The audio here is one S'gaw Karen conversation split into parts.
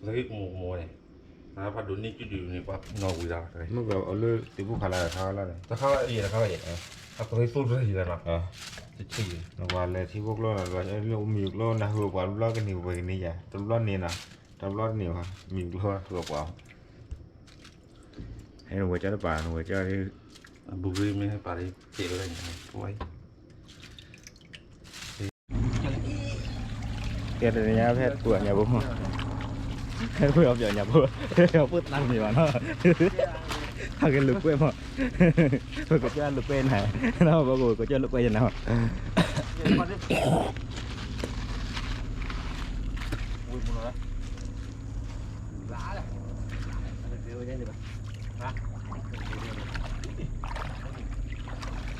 ကသ့ကမိၢ်ကမိၢ်န့ၣ်, နဖးဒိၣ်န့ၢ်ကၠူဒုးန့ၣ် ပှၤနီၣ်ဝံၤလီၤ, မ့ၢ်ကအိၣ်လၢသုးဖိခးလၢတခါဝဲလီၤန့ၣ်, တခါဝဲအံၤတခါဝဲအံၤ, အကသ့သိတရၢဟံၣ်လီၤနီၤ, တဆံး, နဝၤလဲၤထံဖိကျိနီၤ, လၢအိၣ်မံၤကျိနၢ်ဟူပှၤတဘျီကန့ၢ်ပှဲၤကန့ၢ်ယၤ, တဘျီန့ၢ်နီၤ, တဘျီန့ၢ်ဘၣ်, မံၤကျိဟူပှၤ ဟဲနဝဲၢ်ကၠီတပာ် နဝဲၢ်ကၠီ, ဘူရံမ့ၢ်ဟဲပာ်လံ ကဲဝဲဒၣ်ညါဖိအံၤ, ကဲတနံၤညါဖဲပှၤညါဖိမး, ဖဲပှၤပှၤညါဖိ, ဖိသၣ်မံၤဘၣ်နီၤ, ဟးက့ၤလိာ်ကွဲမး, ပကစၢ်လိာ်ကွဲနၤ, ပကစၢ်လိာ်ကွဲယနၤ,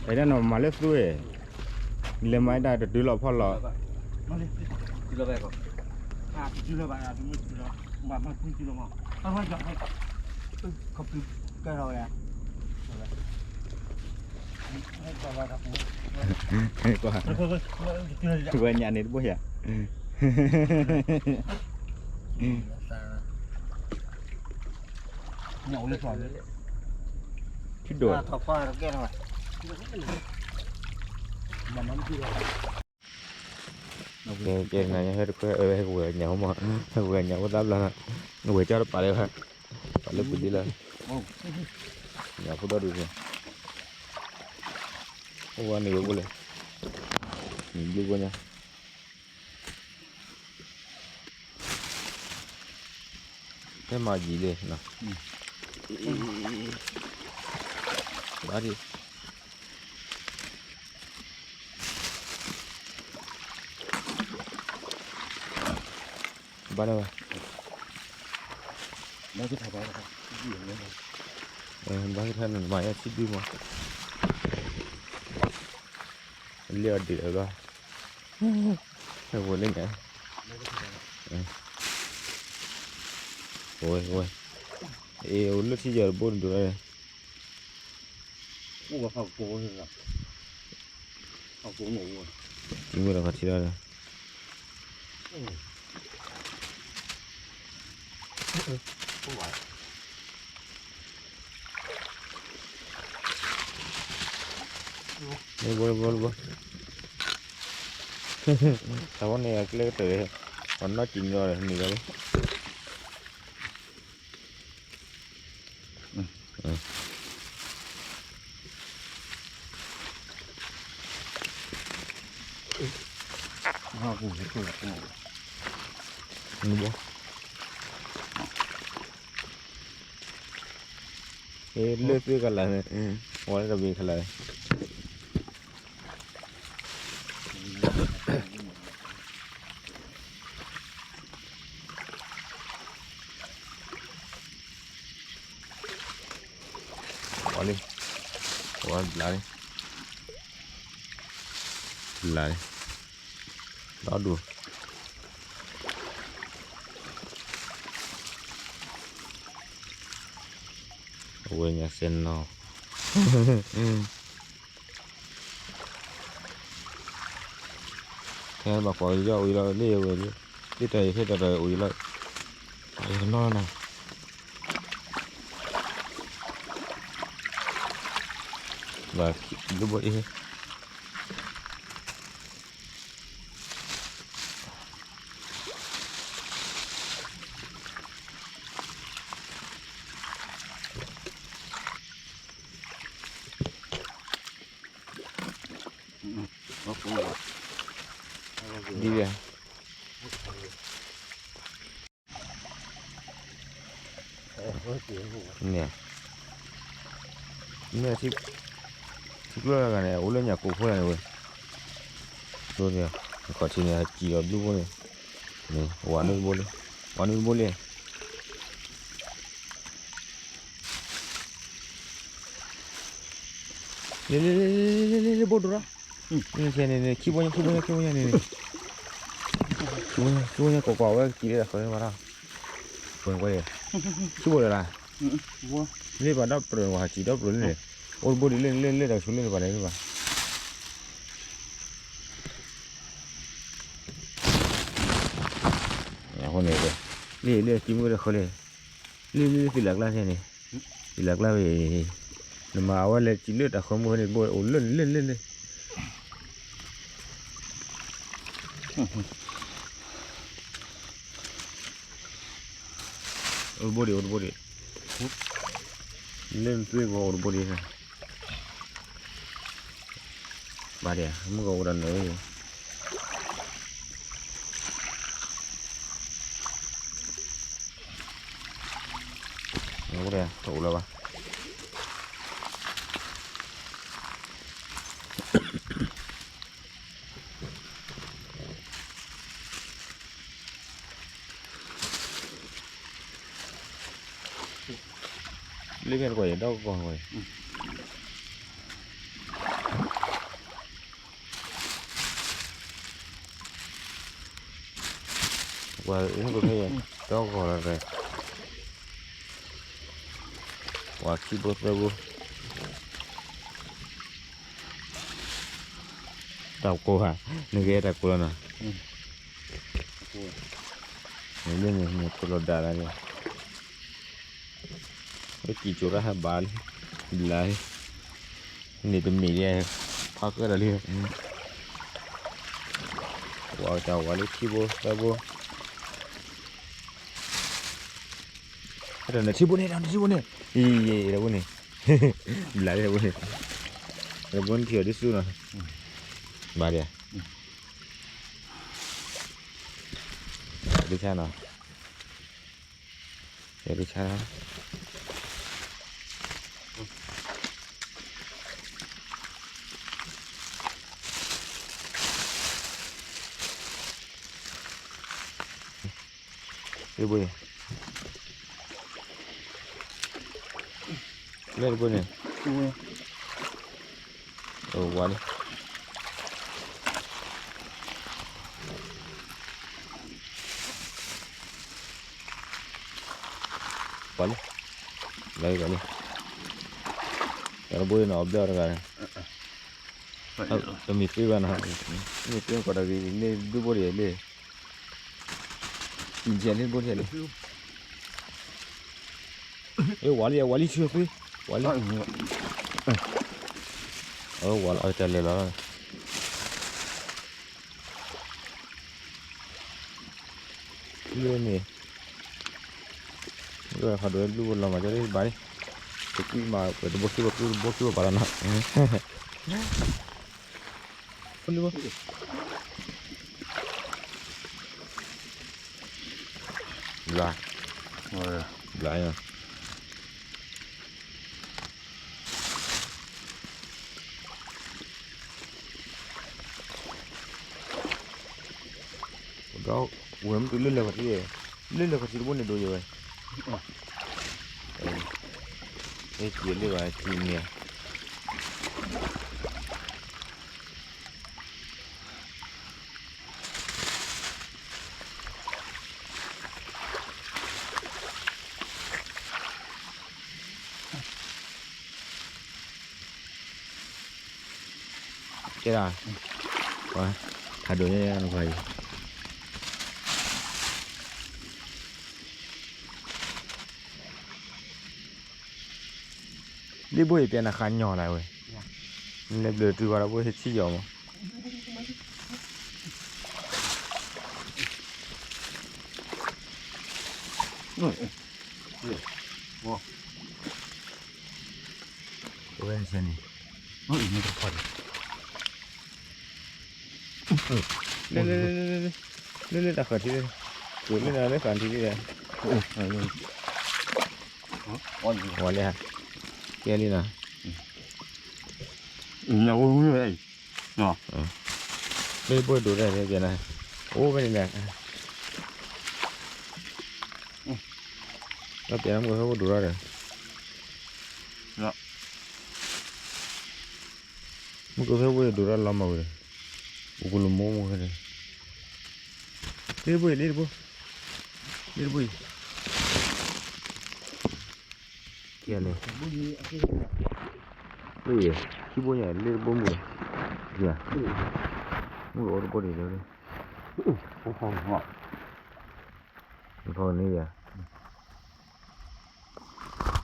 အဲဒၣ်နီၤမၤလၢသူဝဲ, လဲၤမၤဒၣ်တတုၤလီၤဖီလီၤ, ကွၢ်, ဝဲညါန့ၣ်တဘိယၤ, ထံဒိၣ်, ကဲနၤညါဟဲတခွဲအၢ ဟဲကဝဲၤညါဖိမး, ဟဲကဝဲၤညါဖိသၣ်ဘျီ, ဝဲၢ်ကၠီတပာ်လၢ, ပာ်လၢပဒ်လၢ, ညါဖိဒီဒူၣ်, အိၣ်ဝဲန့ၣ်ဝဲဘိလဲၣ်, ဘျုးဘိညါ ဖဲမၤယံာ်လံနီၤ, ဘၣ်ဒံး, ဘၣ်လၢၤဘၣ်, ဘၣ်ကထါနမၤယါထံဒုမး, လၢအဒံးလၢၤဘၣ်, ဝဲလၢညါ, ဝဲ, ဝဲ, အ့ၣ် အိၣ်လၢထံယီၤတဘိတဒိၣ်လီၤ, အိၣ်ဝဲဖးကိ, ဖးကိ, ထံမ့ၢ်လီၤဖးထံလီၤ, ဘီဘီဘီ, အဝဲန့ၣ်အကျဲကတၢၢ်, ပှၤနီၢ်ကံၤညီနံၤလီၤလံ. လၢသ့ၣ်ကလၤန့ၣ်, ဝဲလၢတဘ့ၣ်ကလၤန့ၣ်, ဝဲလံ, ဝဲဘျါလံ, ဘျါလံ, ဒီဒူၣ်, အဝဲညါစဲနီၤ ခဲဘၣ်ကွၢ်ကယီအံၤလီၤ လ့ၣ်ဝဲလံ, လ့ၣ်တၢ်အံၤခဲတၢ်တၢ်အံၤလီၤ, အံၤကနီၤနၤ, ဘၣ်ဘျုးဘိအံၤ ဒ်လဲၣ်, န့ၣ်, မ့ၢ်ထံကျိလၢဂၤန့ၣ် အိၣ်လၢညၣ်ကိၢ်ဖိလၢန့ၣ်ဝဲ, ခီၣ်ထံးန့ၣ် ဟဲစံၣ်လီၤဘျုးဖိန့ၣ်, န့ၣ် ဝၤနုၢ်တဘိလံ, ဝၤနုၢ်တဘိလံ. လ့လ့လ့လ့လ့လ့လ့ ဘိဒိၣ်လီၤ, န့ၣ် ခံဘိညါ ခံဘိညါ ခံဘိညါန့ၣ်န့ၣ်, ခံဘိညါ ခံဘိညါ ကွၢ်ကွၢ်ဝဲ ကံၤလၢတၢ်ဃၢၤဝဲဒၣ်, ပှဲၤကွၢ်လံ, ခံဘိလၢၤလၢ်, လ့ပှၤဒီပြၢၤ ဝၤစံၣ်ဒီပြၢၤလံန့ၣ်, အိၣ်တဘိဒ်လၢလ့လ့တၢ်ဆူလ့လ့ပှၤန့ၣ်လၢၤဘၣ်, အဃိန့ၣ် လ့ၣ်လ့ၣ် ကံမုၢ်တဃၢလ့ၣ်, လ့ၣ်လ့ၣ်လ့ၣ် သံလၢ်ကျါန့ၣ်, သံလၢ်ကျါဝဲ, နမၤအဝဲလဲၤစံးလၢတၢ်ဃၢမုၢ်န့ၣ် တဘိအိၣ်လၢန့ၣ်လၢလၢလၢ အိၣ်တဘိဒံး အိၣ်တဘိဒံး, လၢနသွ့ကီအိၣ်တဘိဒံး, ဘၣ်ဒံး မုၢ်ကအိၣ်ဒီးနၢၤ တအိၣ်လၢၤဘၣ်. လ့ၣ်ဖဲတကွၢ်အံၤ ဒီကီၢ်ဝဲ, ပှၤဖဲဒီကီၢ်လီၤ, ပှၤခံဘိသၢဘိ, တၢ်ကိၢ်ဧါ, နဂဲၤတၢ်ကိၢ်လီၤနီၤ, နလၢန့ၣ် နကိၢ်လီၤဒၣ်လၢန့ၣ် လၢကံၢ်ကၠိၤတၢ်ဟဲဘၣ်လံ, ဘျါလံ, န့ၣ်တမ့ၢ်လံ, ဖးဃၢဒီးလံ, ဝၤကတၢ်ဝၤလၢခံဘိသၢဘိ, နထံဘိန့ၣ် နထံဘိန့ၣ်, အံၤ တဘိန့ၣ်, ဘျါလံတဘိန့ၣ်, တဘိန့ၣ်ထံၣ်အီၤဒ်ဆူနီၤ, ဘၣ်ဒံး, ဒ်ဆါနီၤ ယကဆါလီၤ, လ့ၣ်ဘိန့ၣ်, လ့ၣ်တဘိန့ၣ်, ဝါလံ ပှၤလံ, လၢပှၤလံ, တၢ်တဘိနီၤ အဘျၢၣ်တဂၤ, တမ့ၢ်သ့ဘၣ်နီၤ, မ့ၢ်သ့ကီးတဂ့ၤ လ့ၣ်ဒုဘိဒံးလ့ၣ်, ကံၢ်ကၠဲလ့ၣ်ဘိဒံးလ့ၣ်, ဝါလံ ဝါလံဆၢသ့, ဝါလံ, ဝါလီၤ အတၢ်လဲၤလီၤ, လ့ၣ်န့ၣ် ဖးဒိၣ်လူၤလီၤမး ကၠီလံဘၣ်လံ, ပကွံမး ပတဘိခံဘိ ပတဘိခံဘိပာ်လီၤနီၤ, ဘျါ, ဘျါ, ဒီးဝဲမ့ၢ်တုၤလၢလၢၢ်ခီၣ်ထံး, လၢလၢၢ်ခီၣ်ထံးတဘိန့ၣ်ဒိၣ်ယဲဝဲ, ဟဲက့ၤလၢဘၣ်က့ၤန့ၣ် ကဲဒၣ်, ဖးဒိၣ်န့ၣ်နခွါအံၤ, လ့ၣ်ဘိအံၤ ပျဲနၤဃးညီလၢဝဲ, နလဲၤဘျၢၣ်တုၤဘၣ်ဒီးဘိဟဲထံယီၤမး ဝဲန့ၣ်ဆဲန့ၣ်, လၢလၢလၢလၢလၢ လၢလၢတၢ်ဃၢၤထံလၢ, ကိးလၢနၤလၢဃၢၤထံလၢ, ဝဲလၢ, ကဲလံနီၤ, လၢဘိဒိၣ်တၢ်န့ၣ်ကဲနၤ, အိၣ်ဖဲန့ၣ်လဲၣ်, ဒီးပျဲနၤမုၢ်ကဖဲဘိဒိၣ်ထီၣ်ဒီး မုၢ်ကဖဲဘိဒိၣ်ထီၣ်လီၤမးဝဲဒီး, ပကလူၤမိၢ်မိၢ်ခဲန့ၣ်, လ့ၣ်တဘိအံၤ လ့ၣ်တဘိ, လ့ၣ်တဘိအံၤ, ကဲလဲၣ်, လ့ၣ်အံၤ, ခံဘိညါ လ့ၣ်တဘိမုၢ်, မုၢ်အိၣ်တဘိဒံးလၢ, မုၢ် ဟိုန့ၣ်ယၤ,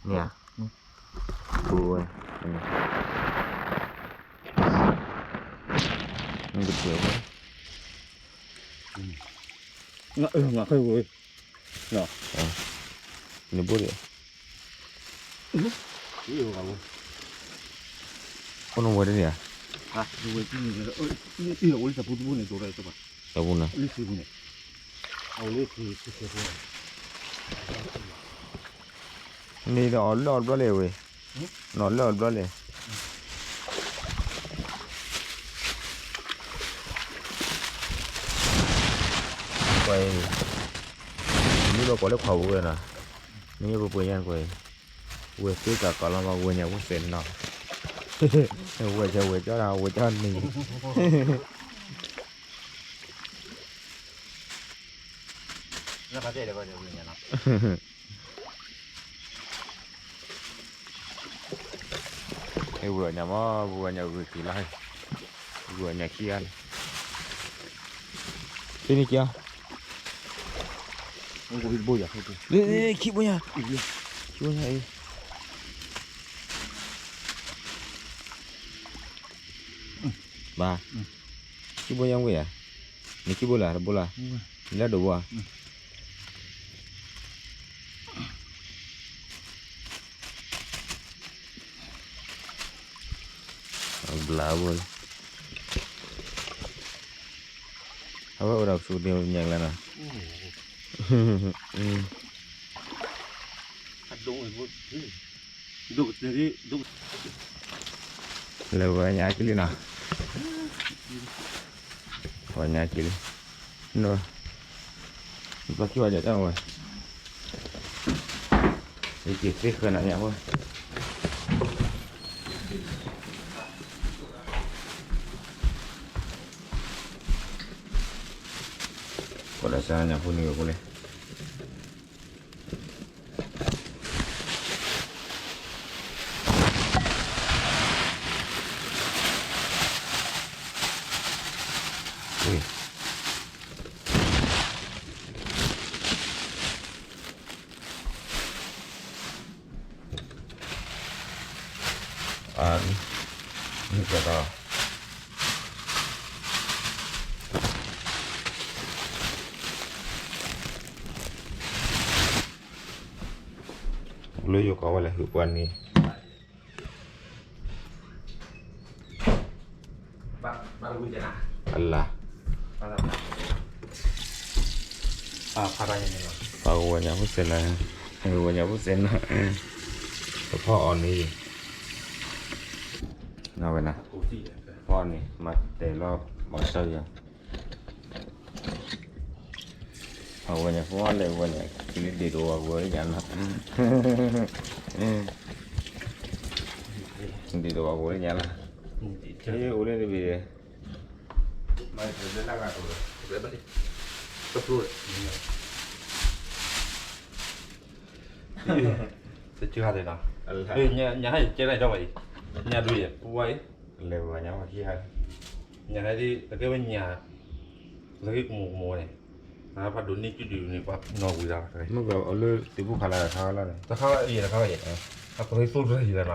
န့ၣ်ဧါ, ပူဝဲ, နကတဲဝဲ, ငါခဲဝဲ, နဘိၣ်ဒီး, အိၣ်နဝဲတန့ၣ်ဧါ, တပူၤန့ၣ်, န့ၣ်ဒီးအီၤလၢအီၤတဘျီလဲၣ်ဝဲ, နီၢ်လၢအီၤတဘျီလဲၣ်. ကွၢ်အံၤ, မ့ၢ်ဘၣ်ကွၢ်လၢခွါပူၤဝဲနီၤ, မ့ၢ်ပပှဲၤညါကွၢ်အံၤ, ဝဲသ့ကၤကီးလီၤမး ဝဲညါပူၤစဲးနီၤ, ဝဲကဝဲကၠီဒီး ဝဲကၠီန့ၣ် ဝဲညါမး ဝဲညါဂုာ်က့ၤလီၤ, ဝဲညါခံဂၤလီၤ, ဖဲန့ၣ်ကၠီ, ခံဘိညါ, ခံဘိညါ, ခံဘိညါအံၤ, ဘၣ်, ခံဘိညါဝဲဧါ, န့ၣ်ခံဘိလၢ် တဘိလၢ်, လၢဒိၣ်ဘိဧါ. ဘျါဝဲ, အဝဲအိၣ်ဒီးကဆူၣ်ဒ့ညါလၢနီၤ, လဲၤဝဲညါကလံနီၤ, ဝဲညါကလံ, ဘျီခံဝဲညါတၢ်ဝဲ, ယက့ၤသ့ဃၢၤနၤညါဝဲ ကီးဒီးစၢ်ညါဖိန့ၣ်ဝဲဖိလဲၣ်, အံၤ, နကဒီး, လၢယိၤကီးဝဲလဲၣ် ဟုးပှၤန့ၣ် အလၤ, ပှၤကဝဲညါဖိစဲးနၤ, ကဝဲညါဖိစဲးနၤ, ပဖီအီၤန့ၣ်, နဝဲနၤ, ဖီန့ၣ် မၤတဲလီၤ မၤစၢၤယၤ အဝဲန့ၣ် ဖီလဲၣ်ဝဲန့ၣ် ကလံၤဒ့ၣ်တအိၣ်အဂီၢ်ညါနီၤ, ဒ့ၣ်တအိၣ်အဂီၢ်ညါနီၤ, အိၣ်လၢတဘ့ၣ်, တကၢ်သ့ၣ်နီၤ, ညါဟဲကဲနၤဒီးဝဲအံၤ, ညါဒုးယဲၢ် ပဝဲအံၤ, လဲၤဝဲညါဝဲခံဂၤ, ညါဟဲဒ် တကဲဝဲညါ, လၢကမူၤကမူၤန့ၣ်, ဖးဒိၣ်န့ၢ်ကုဒုးန့ၣ် ပှၤနီၣ်ဝံၤဒီး, မ့ၢ်ကလၢသ့ၣ်ဖိခးလၢတခါဝဲလီၤန့ၣ်, တခါဝဲအံၤ တခါဝဲအံၤ, အပှၤဟံးသိတရၢ်ယံၤလီၤနီၤ,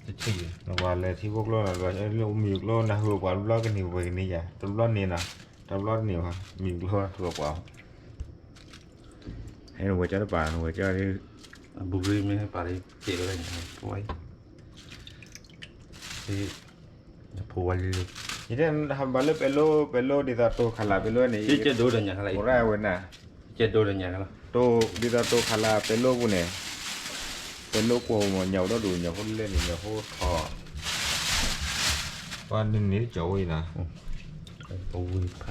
တဆံး, နကွၢ်လဲၤထံဖိကျိနီၤ, မ့ၢ်ကျိနၢ်ဟူပှၤတဘျီကန့ၢ်ဝဲကန့ၢ်ယၤ, တဘျီန့ၣ်နီၤ, တဘျီတန့ၢ်ဘၣ်, မ့ၢ်ကျိနၢ်ဟူပှၤ ဟဲနဝဲၢ်ကၠီတပၤ နဝဲၢ်ကၠီ, ဘူးကရံမ့ၢ်ဟဲပာ်လၢကဲဝဲဒၣ်န့ၣ်, ဖိဝဲ, ဖိဝဲလံ, ယတဲဟးဘၣ်လၢပဲၤလိ ပဲၤလိဒ်သိးတိၤခးလးပဲၤလိန့ၣ်, ကဲဒိၣ်ဒီးညါခါလၢ, အိၣ်ရၣ်ဝဲနၤ, ကဲဒိၣ်ဒီးညါခါလၢ, တိၤဒ်သိးတိၤခးလးပဲၤလိပူၤန့ၣ်, ပဲၤလိကွီၢ်မ့ၢ်ညၣ်အိၣ်ဒီဒူၣ် ညၣ်ဖိလဲၢ်န့ၣ် ညၣ်ဖိထီၣ်, ပှၤန့ၣ်န့ၣ်ကၠီဝဲအံၤနၤ, ပဝံၤဖး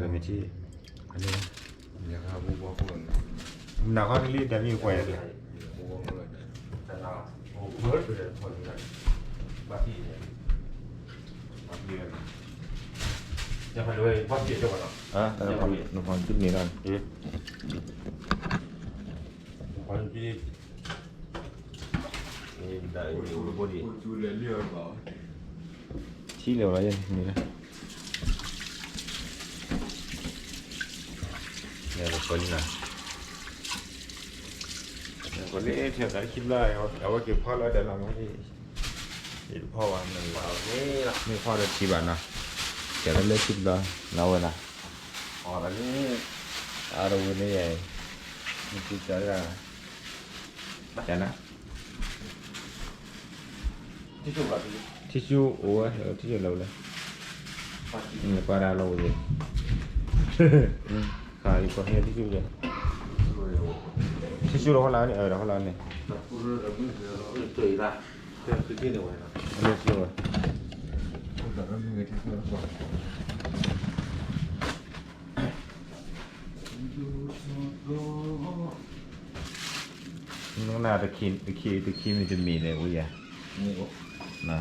န့ၣ် မ့ၢ်အီၤဒီးဘံယဲၢ်န့ၣ်ဘၣ် နကၠီဃ့ထီၣ်န့ၣ်, မ့မ့ၢ်နဝံၤဒ်သိးညီအိၣ်လၢယဂီၢ်ဝံၤအီၤဒီးမ့ၢ်ထံ, နခီကလံၣ်တၢ်မ့ၢ်ကွၢ်ယၤ, နဖီကလံၣ်န့ၣ်လီၤ, နဖီကလံၣ် ထံၣ်လၢၤလီၤယဲၢ်န့ၣ်လၢ လဲၤပှၤလံနၤ, လဲၤပှၤလံထဲသိးခံဘျီ, အဝဲက့ၤဖီလၢဒီးလီၤမး, ယတဖီဘၣ်, မ့ၢ်ဖီဒီးထံၣ်ဘၣ်နီၤ, ကဲလၢလၢခံဘျီ, နဝဲနၤ, အီၤလၢန့ၣ်, အါတဝဲန့ၣ်ယဲၢ်, မ့ၢ်ကကၢ်တဂၤ, ကနၤ ထံၣ်ဆူၣ်အိၣ်ဝဲ, ထံၣ်ဆူၣ်လၢဝဲလဲၣ်, နကွၢ်ဒၣ်လီၤဝဲ, ခါအံၤကီၢ်ဟဲထံၣ်ဆူၣ်ယဲၢ်, ထံၣ်ဆူၣ်ဒီးဟီၣ်လာ်န့ၣ်, အၢ ဒီးဟီၣ်လာ်န့ၣ်, နတခံ, တခံ, တခံမံၤတမံၤန့ၣ်ဝဲယၤ,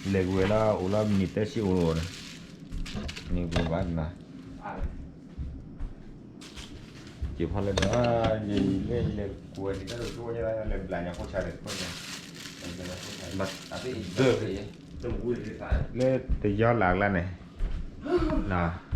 လဲၤကွံာ်ဝဲလၢအိၣ်လၢမံးနံးသၢဆံအိၣ်န့ၣ်, န့ၣ်ကွံာ်ဘၣ်နၤ, က့ၤဖီလၢဒီး, ယလဲၤ, ယလဲၤကွဲးန့ၣ်တၢ်တကျိၤ, လဲၤဘျးညါဖိဆါဒီးတဖျၢၣ်ညါ, ဘၣ်, လၢတယီလၢ်ကျါန့ၣ်, န